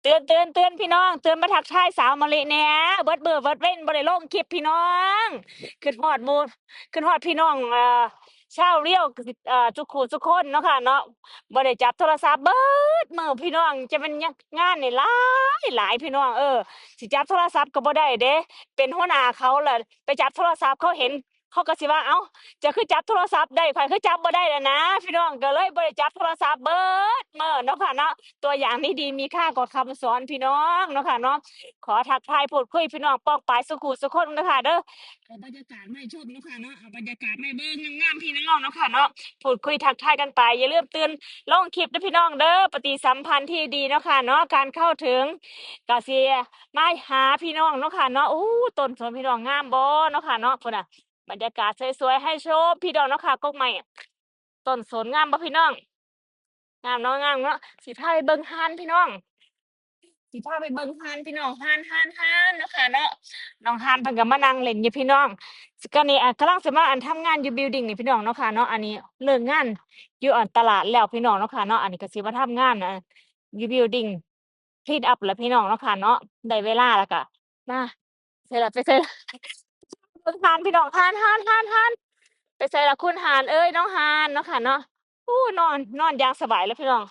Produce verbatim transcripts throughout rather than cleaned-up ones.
เตือนเตือนเตือนพี่น้อง เตือนมาทักทายสาวมะลิแหน่ เบิดมื้อเบิดเว็นบ่ได้ลงคลิปพี่น้อง คิดฮอดหมู่ คิดฮอดพี่น้อง เอ่อ ชาวเรียว เอ่อ ทุกคู่ทุกคนเนาะค่ะเนาะ บ่ได้จับโทรศัพท์เบิดมื้อพี่น้อง จะแม่นงานนี่หลายหลายพี่น้อง เออ สิจับโทรศัพท์ก็บ่ได้เด้ เป็นหัวหน้าเขาล่ะ ไปจับโทรศัพท์เขาเห็น เขาก็สิว่า เอ้า เจ้าคือจับโทรศัพท์ได้ ข้อยคือจับบ่ได้แล้วนะ พี่น้อง ก็เลยบ่ได้จับโทรศัพท์เบิดมื้อเนาะค่ะเนาะ ตัวอย่างที่ดีมีค่ากว่าคำสอนพี่น้องเนาะค่ะเนาะ ขอทักทายพูดคุยพี่น้องป้องปายสุขุสุคนเนาะค่ะเด้อ เอาบรรยากาศมาให้ชมเนาะค่ะเนาะ เอาบรรยากาศมาให้เบิ่งงามๆพี่น้องเนาะค่ะเนาะ พูดคุยทักทายกันไป อย่าลืมตื่นลงคลิปเด้อพี่น้องเด้อ ปฏิสัมพันธ์ที่ดีเนาะค่ะเนาะ การเข้าถึง ก็สิมาหาพี่น้องเนาะค่ะเนาะ โอ้ ต้นสนพี่น้องงามบ่เนาะค่ะเนาะ พุ้นน่ะ บรรยากาศสวยๆให้ชมพี่น้องเนาะค่ะ กกไม้ ต้นสนงามบ่พี่น้อง งามเนาะ งามเนาะ สิพาไปเบิ่งห่านพี่น้อง สิพาไปเบิ่งห่านพี่น้อง ห่าน ห่าน ห่านเนาะค่ะเนาะ น้องห่านเพิ่นก็มานั่งเล่นอยู่พี่น้อง ก็นี่ อ่ะ กำลังสิมาอันทำงานอยู่บิลดิงนี่พี่น้องเนาะค่ะเนาะ อันนี้เลิกงานอยู่อันตลาดแล้วพี่น้องเนาะค่ะเนาะ อันนี้ก็สิมาทำงาน อ่ะ อยู่บิลดิง คลีนอัพแล้วพี่น้องเนาะค่ะเนาะ ได้เวลาแล้วก็มา ใส่ละ ไปใส่ละ เบิ่งห่านพี่น้อง ห่าน ห่าน ห่าน ห่าน ไปใส่ละคุณห่านเอ้ย น้องห่านเนาะค่ะเนาะ อู้ นอน นอนอย่างสบายเลยพี่น้อง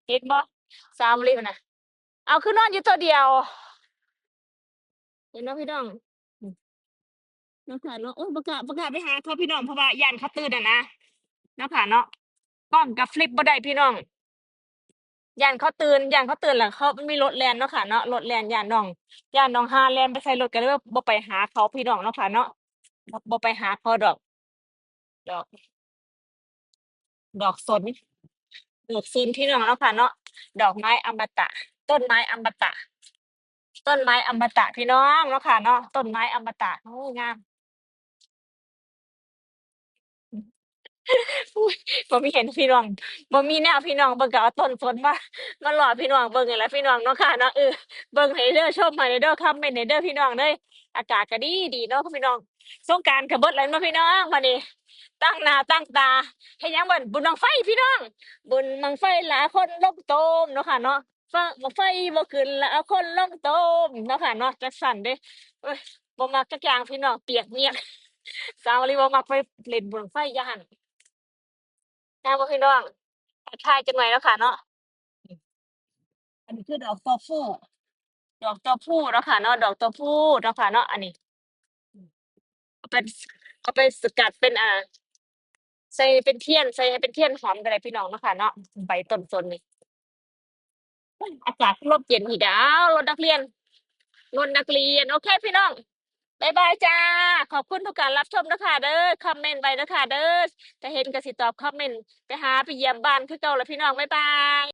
เห็นบ่ สาวมะลิน่ะ เอา คือนอนอยู่ตัวเดียว เห็นบ่พี่น้อง เนาะค่ะเนาะ โอ้ย บ่กล้า บ่กล้าไปหาเขาพี่น้อง เพราะว่าย้านเขาตื่นน่ะนะ เนาะค่ะเนาะ กล้องก็ฟลิปบ่ได้พี่น้อง ย้านเขาตื่น ย้านเขาตื่นแล้วเขา มันมีรถแล่นเนาะค่ะเนาะ รถแล่น ย้านน้อง ย้านน้องห่านแล่นไปใส่รถ ก็เลยบ่ไปหาเขาพี่น้องเนาะค่ะเนาะ บ่ บ่ไปหาเขาดอก ดอก ดอกสน ดอกสนพี่น้องเนาะค่ะเนาะ ดอกไม้อมตะ ต้นไม้อมตะ ต้นไม้อมตะพี่น้องเนาะค่ะเนาะ ต้นไม้อมตะ โอ้ งาม อุ๊ย บ่มีเห็นพี่น้อง บ่มีแนวพี่น้องเบิ่ง ก็เอาต้นสนมา มาหล่อพี่น้องเบิ่งนี่แหละพี่น้องเนาะค่ะเนาะ เออ เบิ่งให้เด้อ ชมให้เด้อ คอมเมนต์ให้เด้อพี่น้องเด้อ อากาศก็ดีดีเนาะพี่น้อง สงกรานต์ก็เบิดแล้วเนาะพี่น้อง บัดนี้ ตั้งหน้าตั้งตาเฮ็ดหยังบัด บุญบั้งไฟพี่น้อง บุญบั้งไฟหลายคนลงโตมเนาะค่ะเนาะ ฟ้า บั้งไฟบ่ขึ้นแล้วเอาคนลงโตมเนาะค่ะเนาะ จั่งซั้นเด้ เอ้ย บ่มักจักอย่างพี่น้อง เปียกเมียก สาวมะลิบ่มักไปเล่นบุญบั้งไฟ ย้าน งามบ่พี่น้อง ทักทายจักหน่อยเนาะค่ะเนาะ อันนี้คือดอกตัวผู้ ดอกตัวผู้เนาะค่ะเนาะ ดอกตัวผู้เนาะค่ะเนาะ อันนี้ เอาไป เอาไปสกัดเป็น อ่า ใส่เป็นเทียน ใส่ให้เป็นเทียนหอมก็ได้พี่น้องเนาะค่ะเนาะ ใบต้นสนนี่ อากาศร่มเย็นอีกแล้ว รถนักเรียน รถนักเรียน โอเคพี่น้อง บ๊ายบายจ้า ขอบคุณทุกการรับชมนะคะเด้อ คอมเมนต์ไว้นะคะเด้อ ถ้าเห็นก็สิตอบคอมเมนต์ ไปหาไปเยี่ยมบ้านคือเก่าแล้วพี่น้อง บ๊ายบาย